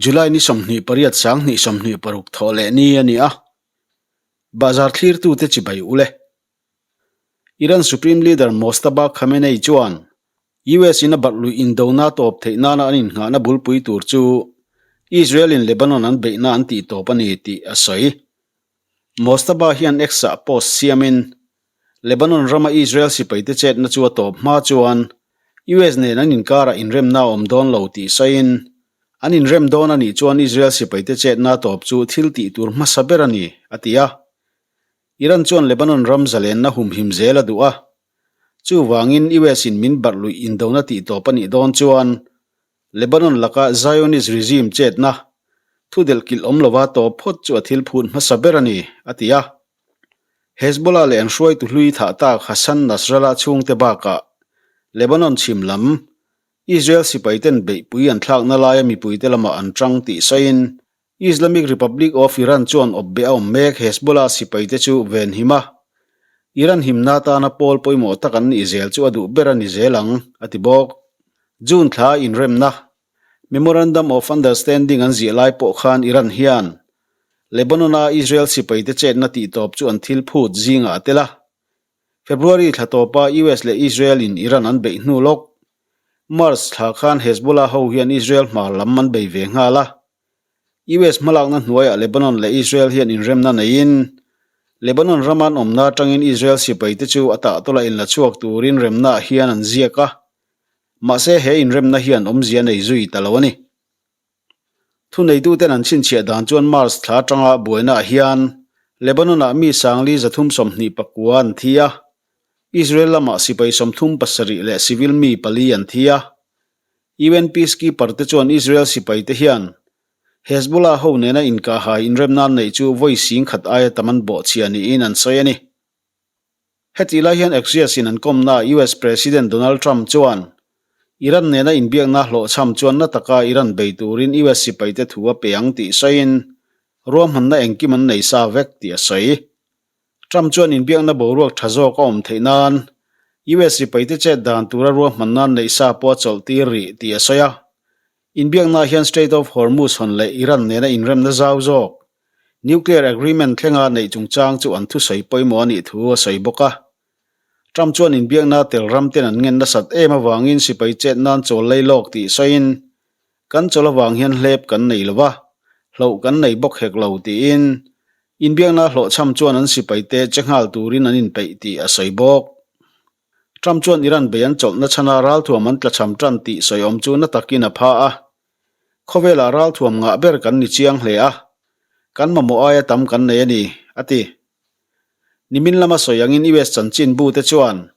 July ni 28 sang 26 thawh leh ni a ni a, Bahzar thlirtute chibai u le. Iran Supreme Leader Mojtaba Khamenei chuan US in a barh luih indona tawp theih nana an innghahna bulpui tur chu Israel in Lebanon an beihna an tih tawp a ni tih a sawi. Mojtaba hian X-ah post siamin Lebanon rama Israel sipaite chetna chu a tawp hma chuan US nen an inkarah inremna a awm dawn lo tih sawiin an inrem dawn a nih chuan Israel sipaite chetna tawp chu thil tih tur hmasa ber a ni, a ti a. Iran chuan Lebanon ram zalenna humhim zel a duh a. Chuvangin US in min barh luih indona tih tawp a nih dawn chuan Lebanon laka Zionist regime chetna thu delhkilh awm lova tawp phawt chu a thil phut hmasa ber a ni, a ti a. Hezbollah leh an hruaitu hlui thah tak Hassan Nasrallah chhungte bakah Lebanon chhim lam Israel sipaiten beihpui an thlakna laia mipuite lamah an tang tih sawiin Islamic Republic of Iran chuan awpbeh a awm mek Hezbollah sipaite chu venhim a, Iran himna atana pawl pawimawh tak an nih zel chu a duh ber a ni zel ang, a ti bawk. June thla inremna, Memorandum of Understanding an ziah lai pawh khan Iran hian Lebanon-a Israel sipaite chetna tihtawp chu an thil phut zingah a tel a. February thla tawpa US leh Israel in Iran an beih hnu lawk, March thla khan Hezbollah ho hian Israel hmar lam an bei ve nghal a. US hmalakna hnuaiah Lebanon leh Israel hian inremna neiin, Lebanon rama an awmna atangin Israel sipaite chu a tahtawla inla chhuak turin remnaah hian an ziak a. Mahse he inremna hian awmzia nei zui ta lo a ni. Thuneituten an chhinchhiah dan chuan March thla atanga buainaah hian Lebanon-ah mi sangli 329 an thi a, Israel lamah sipai 37 leh civil mi pali an thi a. UN peacekeeper te chuan Israel sipaite hian Hezbollah ho nena inkahhai inremna an neih chu vawi singkhat aia tam an bawhchhia niin an sawi a ni. Hetih lai hian Axios in an kawmna US President Donald Trump chuan Iran nena inbiakna hlawhchham chuan na taka Iran bei turin US sipaite thu a pe ang tih sawiin ruahmanna engkim an nei sa vek tih a sawi. Trump chuan inbiakna boruak tha zawk a awm theih nan US sipaite chet dan tura ruahmanna an neih sa pawh a chawlh tir rih tih a sawi a. Inbiakna hian Strait of Hormuz hawn leh Iran nena inremna zau zawk Nuclear agreement thlenga neih chungchang chu an thusawi pawimawh a nih thu a sawi bawk a. Trump chuan inbiakna tel ram ten an ngen nasat em avangin sipai chet nan chawl lei lawk tih sawiin, Kan chawl avang hian hlep kan nei lo va, hloh kan nei bawk hek lo tiin inbiakna hlawhchham chuan an sipaite che nghal turin an inpeih tih a sawi bawk. Trump chuan Iran bei an chawlhna chhana ralthuam an tlachham tan tih sawiawm chu na takin a pha a. Khawvelah ralthuam ngah ber kan ni chiang hle a, kan mamawh aia tam kan nei a ni, a ti. Nimin lama sawi angin US chanchinbu te chuan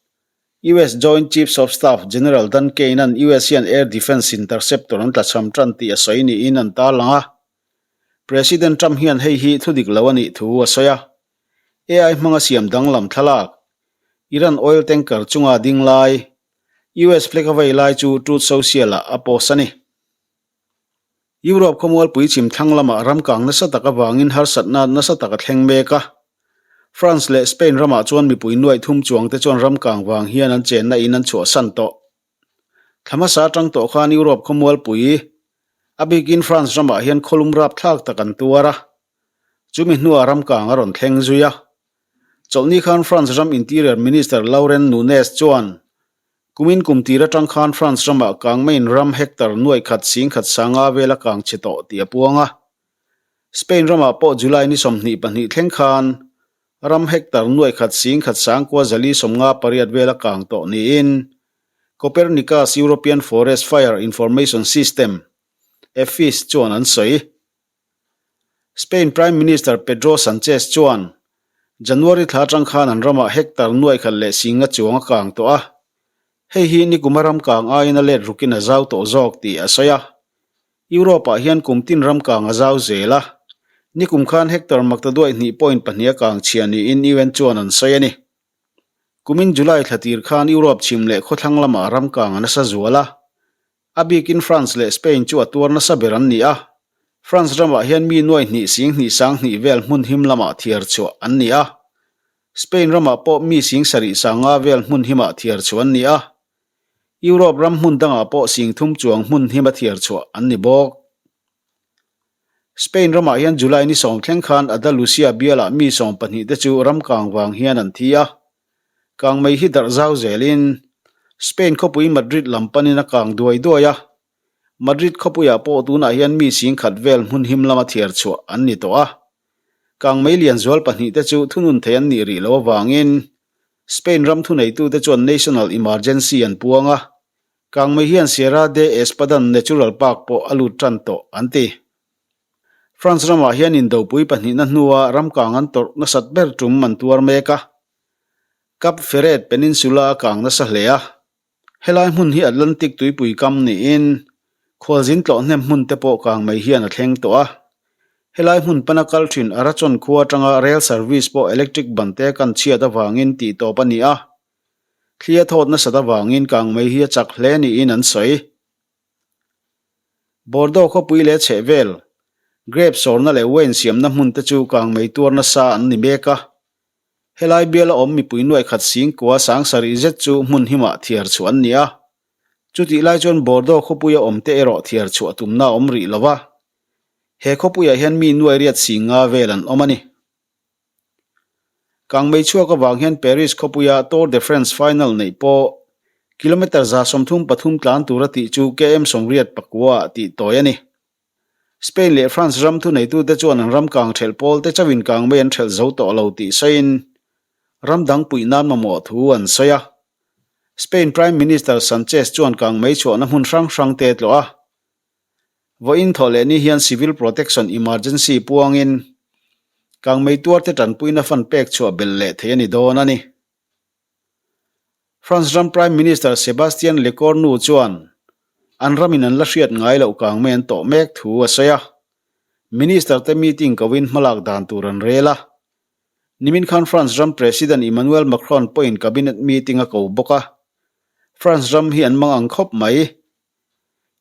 US Joint Chiefs of Staff General Dan Caine-a'n US hian air defence interceptor an tlachham tan tih a sawi niin an tarlang a. President Trump hian hei hi thudik lo a nih thu a sawi a. AI hmanga siam danglam thlalak, Iran oil tanker chunga ding lai, US flag a vei lai chu Truth Social-ah a post a ni. Europe khawmualpui chhim thlang lamah ram kang nasa tak avangin harsatna nasa tak a thleng mek a. France leh Spain ramah chuan mipui nuaih thum chuangte chuan ram kang vang hian an chenna in an chhuahsan tawh. Thla hmasa atang tawh khan Europe khawmualpui, a bikin France ramah hian khawlum rapthlak tak an tuar a. Chumi hnuah ram kang a rawn thleng zui a. Chawlhni khan France ram Interior Minister Laurent Nunez chuan kumin kum tir atang khan France ramah kangmeiin ram hectare nuaih khat singkhat sanga vel a kang chhe tawh tih a puang a. Spain ramah pawh July ni 22 thleng khan ram hectare nuaih khat singkhat sangkua zali 58 vel a kang tawh niin Copernicus European Forest Fire Information System, EFFIS, chuan an sawi. Spain Prime Minister Pedro Sanchez chuan January thla atang khan an ramah hectare nuaih khat leh singa chuang a kang tawh a, hei hi nikuma ram kang aiin a let rukin a zau tawh zawk tih a sawi a. Europe-ah hian kum tin ram kang a zau zel a, nikum khan hectare maktaduaih hnih point pahnih a kang chhia niin UN chuan an sawi a ni. Kumin July thla tir khan Europe chhim leh khawthlang lamah ram kang a nasa zual a, A bikin France leh Spain chu a tuar nasa ber an ni a, France ramah hian mi nuai hnih sing hnih sang hnih vel hmun him lamah thiar chhuah an ni a, Spain ramah pawh mi sing sarih sang nga vel hmun himah thiar chhuah an ni a, Europe ram hmun dangah pawh sing thum chuang hmun hima thiar chhuah an ni bawk. Spain ramah hian July ni sawm thleng khan Adalusia bialah mi 12 te chu ram kang vang hian an thi a. Kang mai hi darh zau zelin Spain khawpui Madrid lam panin a kang duai duai a. Madrid khawpuiah pawh tunah hian mi 10,000 vel hmun him lama thiar chhuah an ni tawh a. Kang mei lian zual pahnih te chu thunun thei an nih rih loh avangin Spain ram thuneitute chuan national emergency an puang a. Kang mei hian Sierra de Espadán Natural Park pawh a lut tan tawh an ti. France ramah hian indopui pahnihna hnua ram kang an tawrh nasat ber tum an tuar mek a. Cap Ferret Peninsula a kang nasa hle a. Helai hmun hi Atlantic tuipui kam niin khualzin tlawh hnem hmun te pawh kang mai hian a thleng tawh a. Helai hmun pana kal thin Arachon khua atanga rail service pawh electric ban te kan chhiat avangin tih tawp a ni a. Thli a thawt nasat avangin kang mai hi a chak hle niin an sawi. Bordeaux khawpui leh chhehvel, grape sawrna leh wine siamna hmun te chu kang mai tuar nasa an ni mek a. Helai biala awm mipui nuaikhat singkua sangsarih zet chu hmun himah thiar chhuah an ni a. Chutih lai chuan Bordeaux khawpuia awmte erawh thiar chhuah tumna a awm rih lo va. He khawpuiah hian mi nuai riat sing nga vel an awm a ni. Kangmei chhuak avang hian Paris khawpuia Tour de France final neih pawh kilometre 133 tlan tura tih chu KM 84 ah tih tawi a ni. Spain leh France ram thuneitute chuan an ram kang ṭhelh pawl te chauhin kangmei an ṭhelh zo tawh lo tih sawiin ram dang puih nan mamawh thu an sawi a. Spain Prime Minister Sanchez chuan kangmei chhuahna hmun hrang hrang te tlawh a. Vawiin thawh leh ni hian Civil Protection Emergency puangin kangmei tuarte tanpuina fund pek chhuah belh leh thei a ni dawn a ni. France ram Prime Minister Sebastien Lecornu chuan an ramin an la hriat ngai loh kangmei an tawh mek thu a sawi a. Minister te meeting koin hmalak dan tur an rel a. Nimin khan France ram President Emmanuel Macron pawhin cabinet meeting a ko bawk a. France ram hi an mang ang khawp mai.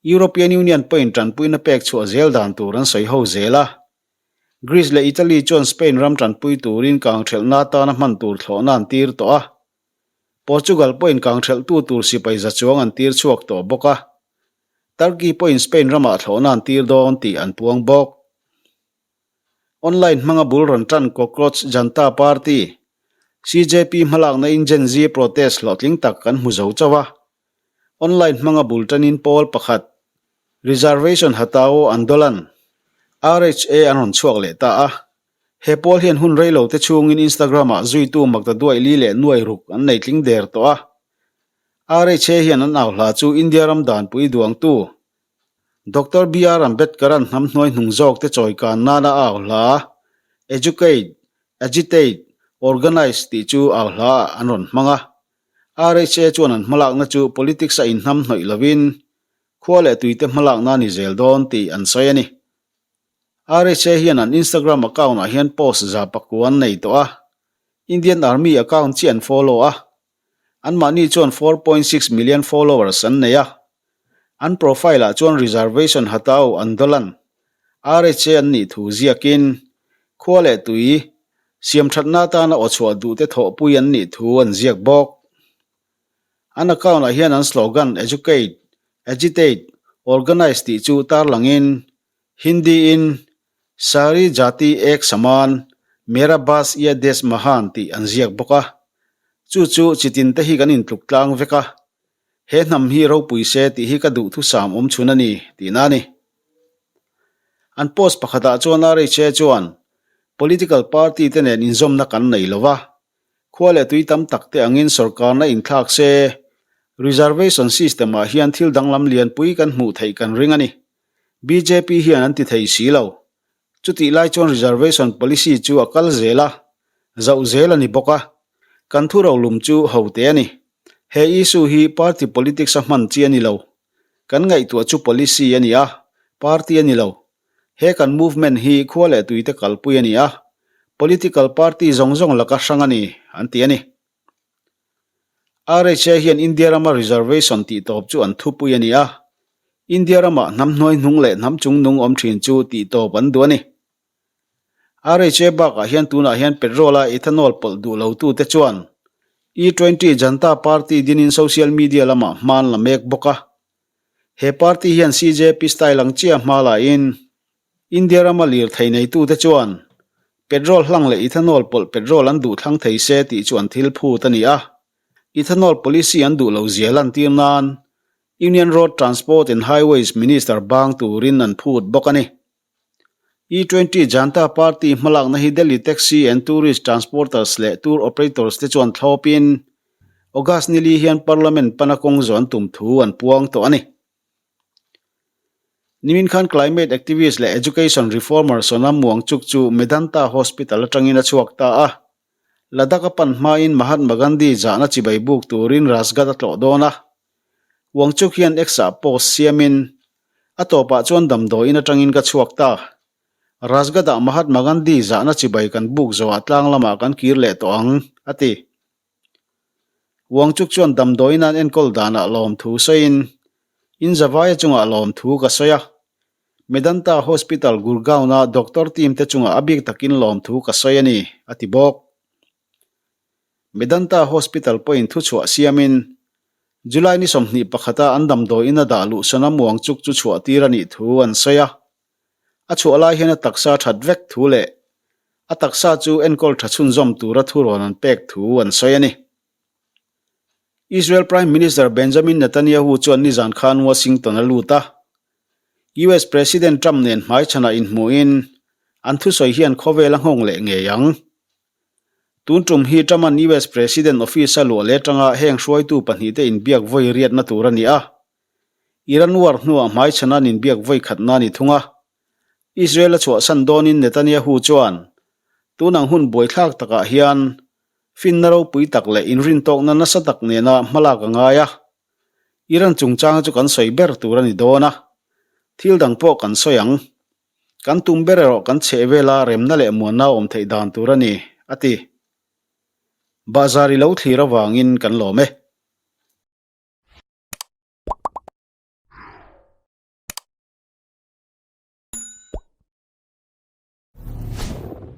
European Union pawhin tanpuina pek chhuah zel dan tur an sawi ho zel a. Greece leh Italy chuan Spain ram tanpui turin kangthelhna atana hman tur thlawhna an tir tawh a. Portugal pawhin kangthelhtu tur sipai za chuang an tir chhuak tawh bawk a. Turkey pawhin Spain ramah thlawhna an tir dawn tih an puang bawk. Online hmanga bul rawn tan Cockroach Janta Party, CJP, hmalakna in Gen Z protest hlawhtling tak kan hmu zo chauh a. Online hmanga bul tanin pawl pakhat, Reservation Hatao Andolan, RHA, an rawn chhuak leh ta a. He pawl hian hun rei lo te chhungin Instagram-ah zuitu makta duai li leh nuai ruk an nei tling der tawh a. RHA hian an au hla chu India ram danpui duangtu Doctor BR Ambedkar-a'n hnam hnuai hnung zawk te chawi kan nana a au hla, Educate, Agitate, Organise tih chu au hla ah an rawn hmang a. RHA chuan an hmalakna chu politics a inhnam hnawih lovin khua leh tuite hmalakna a ni zel dawn tih an sawi a ni. RHA hian an Instagram account ah hian post 100 an nei tawh a, Indian Army account chiah an follow a, anmahni chuan 4.6 million followers an nei a. An profile ah chuan Reservation Hatao Andolan, RHA an nih thu ziakin khua leh tui siamthatna atana aw chhuah duhte thawhpui an nih thu an ziak bawk. An account ah hian an slogan Educate, Agitate, Organise tih chu tarlangin Hindi-in Sari Jati Ek Saman, Mera Bas Yeh Desh Mahan tih an ziak bawk a. Chu chu chitin te hi kan intluk tlang vek a, He hnam hi ropui se tih hi ka duhthusam awm chhun a ni, tihna a ni. An post pakhatah chuan RHA chuan, Political party te nen inzawmna kan nei lo va, khua leh tui tam tak te angin sorkarna inthlak se, reservation system ah hian thil danglam lianpui kan hmuh theih kan ring a ni. Bjp hian an ti thei si lo. Chutih lai chuan reservation policy chu a kal zel a, zauh zel a ni bawk a. Kan thu rolum chu ho te a ni. He issue hi party politics a hman chi a ni lo. Kan ngaihtuah chu policy a ni a, party a ni lo. He kan movement hi khua leh tuite kalpui a ni a, political party zawng zawng laka hrang a ni, an ti a ni. RHA hian India rama reservation tih tawp chu an thupui a ni a, India ramah hnam hnuai hnung leh hnam chungnung awm thin chu tih tawp an duh a ni. RHA bakah hian tunah hian petrol-a ethanol pawlh duh lotute chuan E-twenty Janta Party dinin social media lamah hma an la mek bawk a. He party hian CJP style ang chiah hma lahin. India rama lirthei neitute chuan petrol hlang leh ethanol pawlh petrol an duh thlang thei se tih chu an thil phut a ni a. Ethanol policy an duh lo zia lantir nan Union Road Transport and Highways Minister bang turin an phut bawk a ni. E-twenty Janta Party hmalakna hi Delhi Taxi and Tourist Transporters leh Tour Operators te chuan thlawpin August nili hian Parliament pana kawng zawh an tum thu an puang tawh a ni. Nimin khan Climate Activist leh Education Reformer Sonam Wangchuk chu Medanta Hospital atangin a chhuak ta a. Ladakh a pan hmain Mahatma Gandhi zahna chibai buk turin Rajghat a tlawh dawn a. Wangchuk hian X-ah post siamin, A tawpah chuan damdawiin atangin ka chhuak ta. Rajghat-ah Mahatma Gandhi zahna chibai kan buk zawhah tlang lamah kan kir leh tawh ang, a ti. Wangchuk chuan damdawiin an enkawl danah lawmthu sawiin, In Zavaia chungah lawmthu ka sawi a. Medanta Hospital Gurgaon-a doctor team te chungah a bik takin lawmthu ka sawi a ni, a ti bawk. Medanta Hospital pawhin thuchhuah siamin, July ni 21 a an damdawiin a dah luh Sonam Wangchuk chu chhuah tir a nih thu an sawi a. A chhuah lai hian a taksa that vek thu leh a taksa chu enkawl tha chhunzawm tura thurawn an pek thu an sawi a ni. Israel Prime Minister Benjamin Netanyahu chuan nizan khan Washington a lut a, US President Trump nen hmaichhanah inhmuhin an thusawi hian khawvel a nghawng leh ngei ang. Tun tum hi Trump-a'n US President office a luah leh atanga heng hruaitu pahnihte inbiak vawi riatna tur a ni a, Iran war hnuah hmaichhana an inbiak vawi khatna a ni thung a. Israel a chhuahsan dawnin Netanyahu chuan, Tunang hun buaithlak takah hian finna ropui tak leh inrintawkna nasa tak nena hmalak a ngai a. Iran chungchang chu kan sawi ber tur a ni dawn a, thil dang pawh kan sawi ang. Kan tum ber erawh kan chheh vela remna leh muanna awm theih dan tur a ni, a ti. Bahzar i lo thlir avangin kan lawm e.